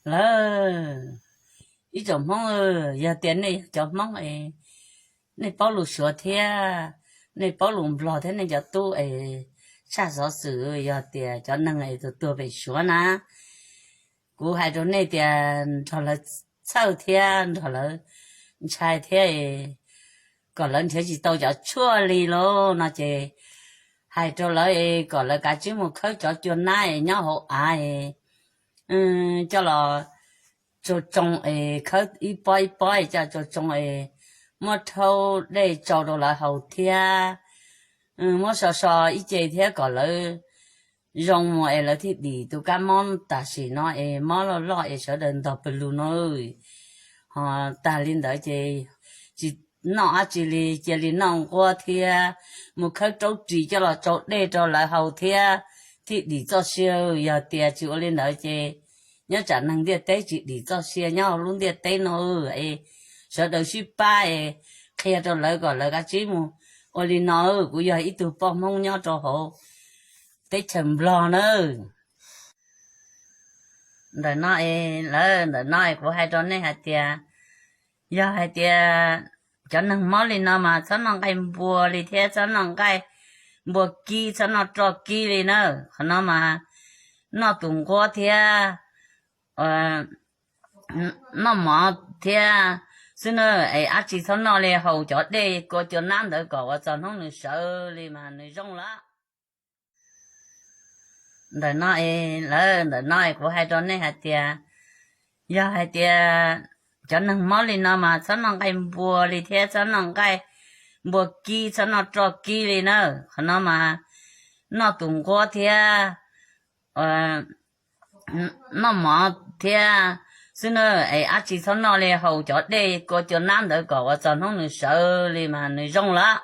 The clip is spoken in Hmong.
Lawv, ib tsoom Hmoob, yog tias nej yog cov Hmoob es nej paub lus Suav thiab, nej paub lus Nplog thiab, nej cov tub es tshaj xov xwm, yog tias cov neeg es tus tuag pem Suav na, kuv hais rau nej tias nrog lawv txhawj thiab nrog lawv ntshai thiab, kom lawv nrhiav tsis tau cov tshuaj li lauj no ces hais rau lawv es kom lawv kav tsij mus khawb cov cua nab es nyob hauv av es coj los tsau tsoo es khawb ib pob ib pob es coj tsau tsoo es muab rhaub dej tsau rau lawv haus thiab, muab so so ib ce thiab kom lawv zoo mus es lawv thiaj dim tus kab mob tam sim no es mob loj loj es sawv daws ntog pes lug no. Ho tag li ntawd ces tsis noj dab tsi li, cia li noj nquab thiab mus khawb raub ris coj los tsau dej rau lawv haus thiab thiaj dim txoj sia. Yog tias tsis ua li ntawd ces nyob tsam neeg ntiaj teb tsis dim txoj sia nyob hauv lub ntiaj teb no es sawv daws sib pab es qhia rau lawv kom lawv kav tsij mus ua li no. Kuv yog ib tug poj Hmoob nyob rau hauv teb chaws Nplog na. Ntawm no es lawv, ntawm no es kuv hais rau nej hais tias, yog hais tias cov neeg mob li no mas txhob noj nqaij npua li thiab txhob noj nqaij npua kib, txhob noj roj kib li na. Qhov no mas noj tus nquab thiab noj mov thiab xwb na, es dab tsi txhob noj li, haus cov dej kua cua nab ntawd kom uas txog hnub nws sawv li mas nws zoo lawm. Ntawm no es lawv, ntawm no es kuv hais rau nej hais tias, yog hais tias cov neeg mob li no mas txhob noj nqaij npua li thiab txhob noj nqaij npua kib, txhob noj roj kib li na. Qhov no mas noj tus nquab thiab noj mov thiab xwb na, es dab tsi txhob noj li, haus cov dej kua cua nab ntawd kom uas txog hnub nws sawv li mas nws zoo lawm.